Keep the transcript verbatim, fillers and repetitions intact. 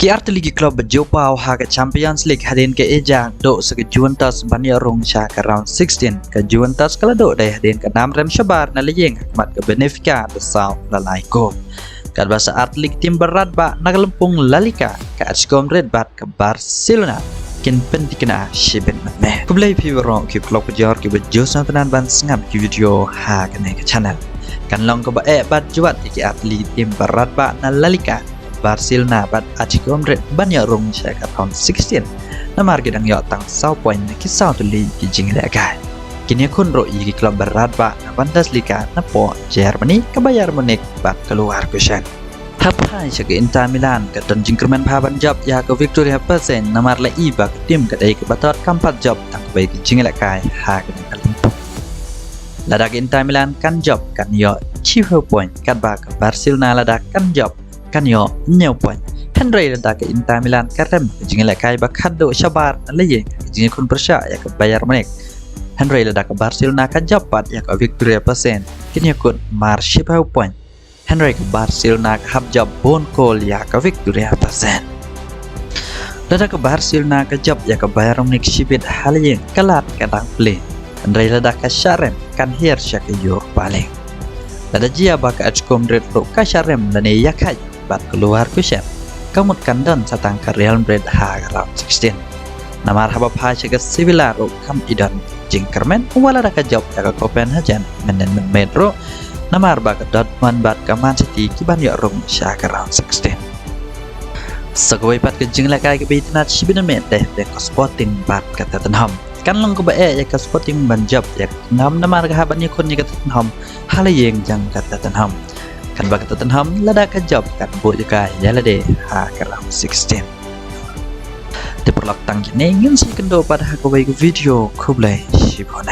Ki artylli ki club ba ju paw ha ka Champions League hadien ka Ajax duh sa ka Juventus ban ïoh rung sha ka round sixteen. Ka Juventus ka la duh dei hadien ka nam rem shabar na la ïing ha khmat ka Benfica da saw la lai kol. Katba sa artylli ki tim ba radbah na ka lympung La Liga, ka Atletico Madrid bad ka Barcelona kin pynthikna shibit mynmiet. Khublei phi baroh ki paralok pajor ki ba ju sngewtynnad ban sngap ki video ha kane ka channel. Kan long kaba eh bad jwat ïa ki artylli ki tim ba radbah na La Liga, Barcelona bad Atletico Madrid ban ïoh rung sha ka round sixteen. Namar ki dang ïoh tang saw point na ki saw tylli ki jingïalehkai. Kin ïakhun ruh ïa ki club ba radbah na Bundesliga na poh Germany, ka Bayern Munich bad ka Leverkusen. Haba phai sha ka Inter Milan, ka don jingkyrmen bha ban jop ïa ka Viktoria Plzen namar la i ba ka tim ka dei kaba dot kam pat jop tang kawei ka jingïalehkai ha kane ka lympung. Lada ka Inter Milan kan jop kan ïoh shiphew point, katba ka Barcelona lada kan jop kan ïoh hynñiew point. Hynrei lada ka Inter Milan ka rem ka jingïalehkai ba khatduh shabar na la ïing ha ka jingïakhun pyrshah ïa ka Bayern Munich, hynrei lada ka Barcelona ka jop pat ïa ka Viktoria Plzen, kin ïakut mar shiphew point. Hynrei ka Barcelona ka hap jop bun kol ïa ka Viktoria Plzen. Lada ka Barcelona ka jop ïa ka Bayern Munich shibit ha la ïing, ka lad ka dang plie. Hynrei lada ka shah rem, kan hiar sha ka Europa League. Lada jia ba ka Atletico Madrid ruh ka shah rem lane ïakhaid bad ka Leverkusen, ka mut kan don sa tang ka Real Madrid ha ka round sixteen. Namar haba phai sha ka Sevilla ruh kam i don jingkyrmen, wat lada ka jop ïa ka Copenhagen mynnin mynmiet ruh, namar ba ka Dortmund bad ka Man City ki ban ïoh rung sha ka round sixteen. Sa kawei pat ka jingïalehkai kaba itynnad shibit mynmiet dei ka Sporting bad ka Tottenham. Kan long kaba eh ïa ka Sporting ban jop ïa ka Tottenham namar ka hap ban ïakhun ïa ka Tottenham ha la ïing jong ka Tottenham. Katba ka Tottenham lada ka jop kan buh jaka ïa lade ha ka round sixteen. Te paralok, tang kine ngin sa ïakynduh pat ha kawei ka video. Khublei shibun.